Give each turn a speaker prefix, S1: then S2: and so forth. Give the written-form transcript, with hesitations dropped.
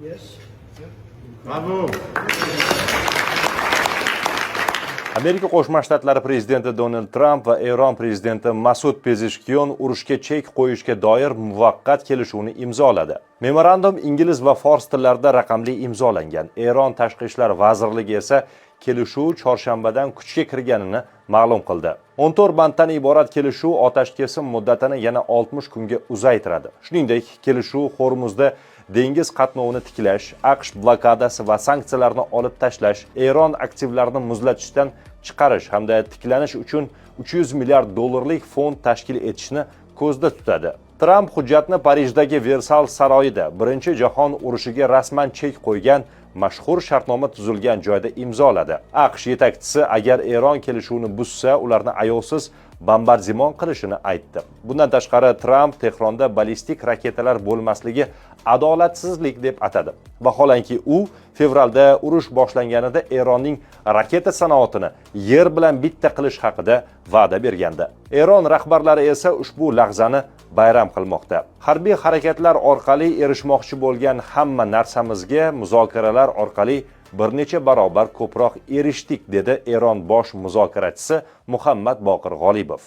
S1: Yes.
S2: Bravo.
S3: Amerika Qo'shma Shtatlari prezidenti Donald Tramp va Eron prezidenti Masud Pezeshkiyon urushga chek qo'yishga doir muvaqqat kelishuvni imzoladi. Memorandum ingliz va fors tillarida raqamli imzolangan. Eron Tashqi ishlar vazirligi esa kelishuv chorshanbadan kuchga kirganini ma'lum qildi. 14 banddan iborat kelishuv otashkesim muddatini yana 60 kunga uzaytiradi. Shuningdek, kelishuv Hormuzda dengiz qatnovini tiklash, AQSh blokadasi va sanksiyalarni olib tashlash, Eron aktivlarini muzlatishdan chiqarish hamda tiklanish uchun 300 milliard dollarlik fond tashkil etishni ko'zda tutadi. Tramp hujjatni Parijdagi Versal saroyida Birinchi jahon urushiga rasman chek qo'ygan mashhur shartnoma tuzilgan joyda imzoladi. AQSh yetakchisi agar Eron kelishuvni buzsa, ularni ayovsiz bombardimon qilishini aytdi. Bundan tashqari, Tramp Tehronda ballistik raketalar bo'lmasligi adolatsizlik deb atadi. Vaholanki, u fevralda urush boshlanganida Eronning raketa sanoatini yer bilan bitta qilish haqida va'da bergandi. Eron rahbarlari esa ushbu lahzani bayram qilmoqda. Harbiy harakatlar orqali erishmoqchi bo'lgan hamma narsamizga muzokaralar orqali bir necha barobar ko'proq erishdik, dedi Eron bosh muzokarachisi Muhammad Boqir G'olibov.